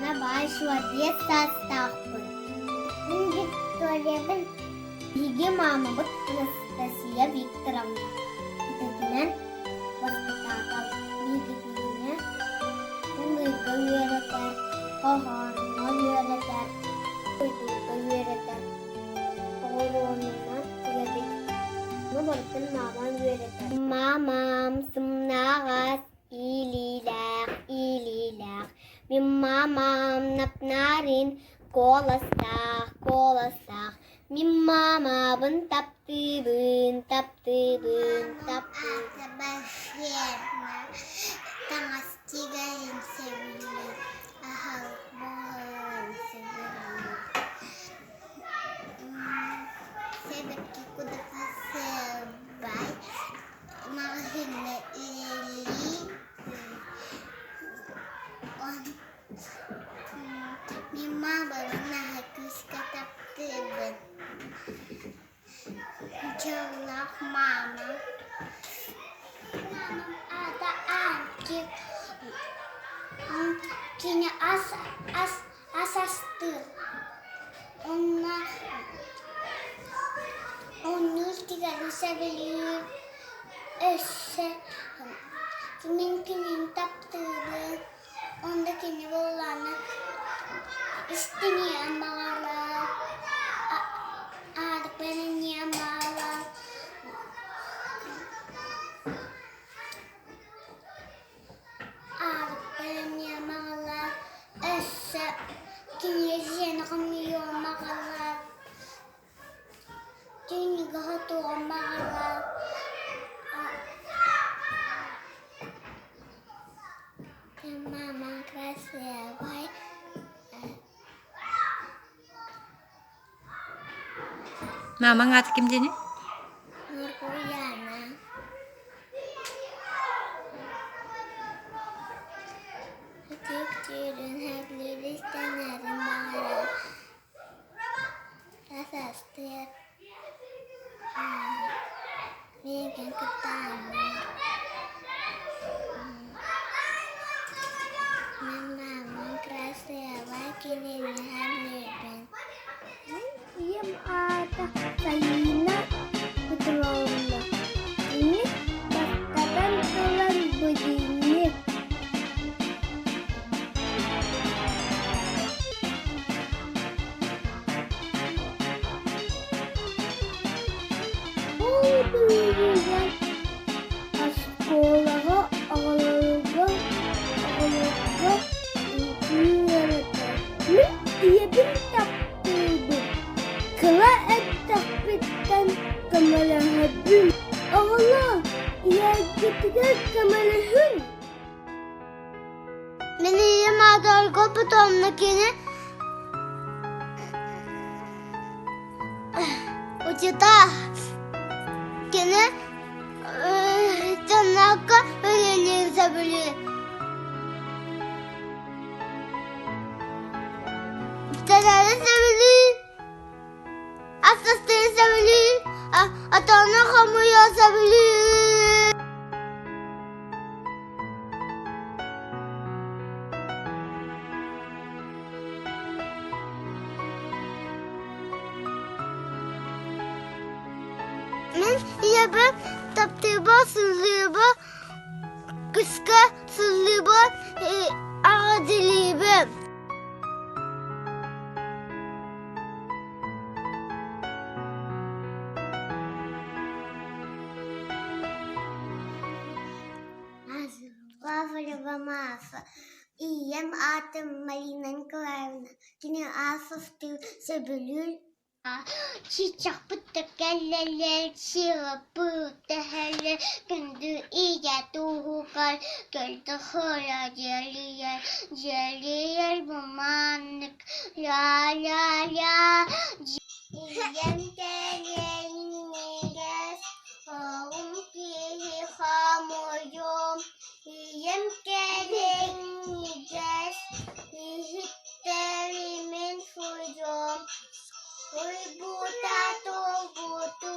Саргылана Баишева 5 саастаахпын. Мин Викториябын. Биһиги маамабыт Анастасия Викторовна идэтинэн воспитатель. Биһигитини ыллыырга үөрэтэр, хоһооҥҥо үөрэтэр, ойуурга үөрэтэр. Оҕуруонунан тигэбит. Ону барытын маамам үөрэтэр. Маамам сымнаҕас илиилээх, илиилээх. Мин маамам нап-нарын куоластаах, куоластаах. Мин маамабын таптыыбын, таптыыбын, таптыыбын. Таҥас тигэрин сөбүлүүр, аһылык буһарарын сөбүлүүр. Сэбэкки курдук сыабай, маҕаһыыҥҥа үлэлиир. Мин маамабын наһаа күүскэ таптыыбын. Дьоллоох маама. Маамам аата Аанчык. Кини ас ас ас астыыр. Онно оонньуур тигэри сөбүлүүр. Өссө мин кинини таптыыбын. Онно кини буоллаҕына истиниэн баҕарар, аадыппаныан баҕарар. Аадыппаныан баҕарар, өссө кини дьиэни хомуйуон баҕарар, түннүгү хотуон баҕарар. Мама красивая. Маамаҥ аата ким диэний? Нургуяна. Ытыктыырын, сөбүлүүр баҕарар. Асастыыр. Миигин кытта оонньуур. Мин маамам красивая, кинини сөбүлүүбүн. Ийэм аата Сайыына Петровна. Кини бастатан туран будильник. Ол быыһыгар оскуолаҕа оҕолорго оҕолорго үҥкүү үөрэтэр. Мин ийэбин таптыыбын, кыра эрдэхпиттэн көмөлөһөбүн. Оҕолоор, ийэҕитигэр көмөлөһүҥ. Мин ийэм аата Ольга Петровна кини учуутал. Кини дьоннорго үлэлиир сөбүлүүр. Сэлэри сөбүлүүр, ас астыыры сөбүлүүр, отону хомуйуо сөбүлүүр. Мин ийэбин таптыыбын, сыллыыбын, кыска сыллыыбын, аҕадилиибин. Лаврова Маша. Ийэм аатым Марина Николаевна. Кини аасастыы сөбүлүүр. Чычахпыт да кэллэлэр, сыалаппыт тэһэллэр, күндү ийэ туһугар көлтөхөрө дьиэлийэр, дьиэлийэр бу маннык ля-ля-ля. Ийэм кэлиэннигэр оҕум киһи хомуйуом, ийэм кэлиэннигэр иһиттэримин суйуом. Уйбута туолбуту,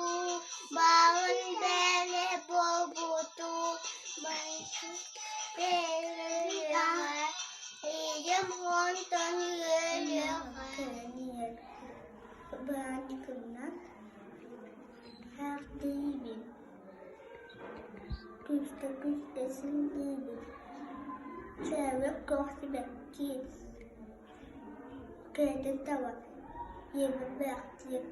баҕын бэлэ буолбуту, ийэм онто. Баанньыкынан хаахтыыбын, күүскэ-күүскэ сыллыыбын, Чээбик күөх сибэкки кэрэтин таба ийэбин бэлэхтиир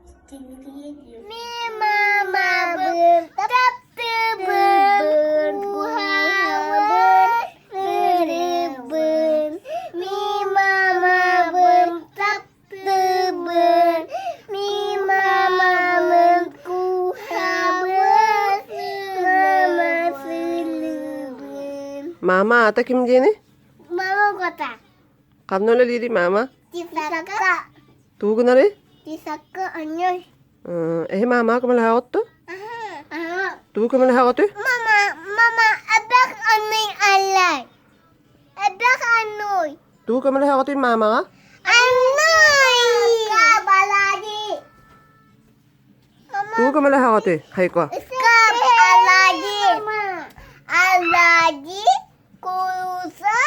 истиҥник ийэтиир Мин мамабын таптыыбын, куһаҕабын, сырыбын. Мин мамабын таптыыбын, мин мамабын куһаҕабын, мама сылыбын. Мама аата ким диэний? Мама кота. Ханна үлэлиирий мама? Тисакка. Тугу гынарый? Тисакка анньой. Эһи маамаҕа көмөлөһөҕүт дуо? Тугу көмөлөһөҕүтүй? Мама, мама, эбэх анный аллай. Эбэх анной. Тугу көмөлөһөҕүтүй маамаҕа? Анной! Балади. Тугу көмөлөһөҕүтүй, Хайко? Скап Алади. Алади, куруса,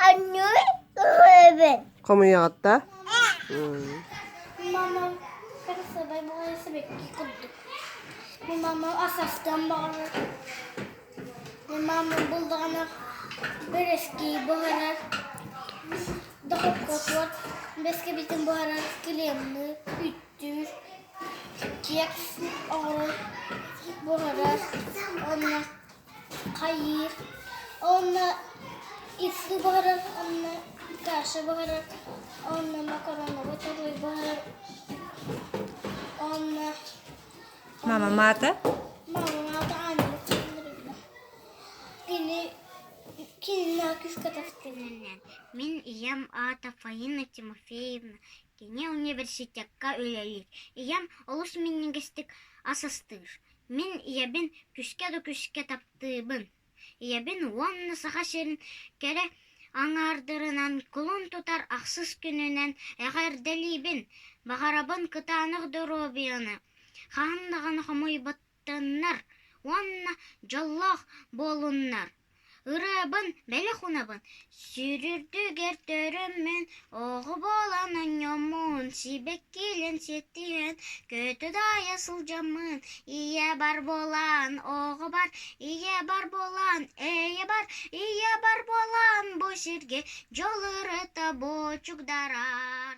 анной, көһөбүн. Хомуйаҕытта? Мамам кырасыбай буолан сибэкки курдук. Мин мамам ас астыан баҕарар. Мин мамам буллаҕына бэрэскии буһарар, дохуопка бэскэбитин буһарар, килиэбинии үүттүүр, кекс оҥорор, буһарар уонна хайыыр уонна икки буһарар уонна каша буһарар уонна макароновай торуой буһарар уонна Мама маата? Мама маата Аня Александровна. Кини кинини күүскэ таптыыр. Мин ийэм аата Фаина Тимофеевна, кини университекка үлэлиир. Ийэм олус минньигэстик ас астыыр. Мин ийэбин күүскэ да күүскэ таптыыбын. Ийэбин уонна Саха сирин кэрэ аҥаардарынан кулун тутар ахсыс күнүнэн эҕэрдэлиибин, баҕарабын кытаанах доруобуйаны, хаһан даҕаны хомойботтоннор уонна дьоллоох буолуннар. Ырыабын бэлэх уунабын, сүрүрдүгэр төрөммүн, оҕо буолан оонньуоммун, сибэккилэн сиэттиһэн, көтө даайа сылдьаммын, ийэ бар буолан, оҕо бар, ийэ бар буолан, эйэ бар, ийэ бар буолан, бу сиргэ дьол ырыта бочугдарар.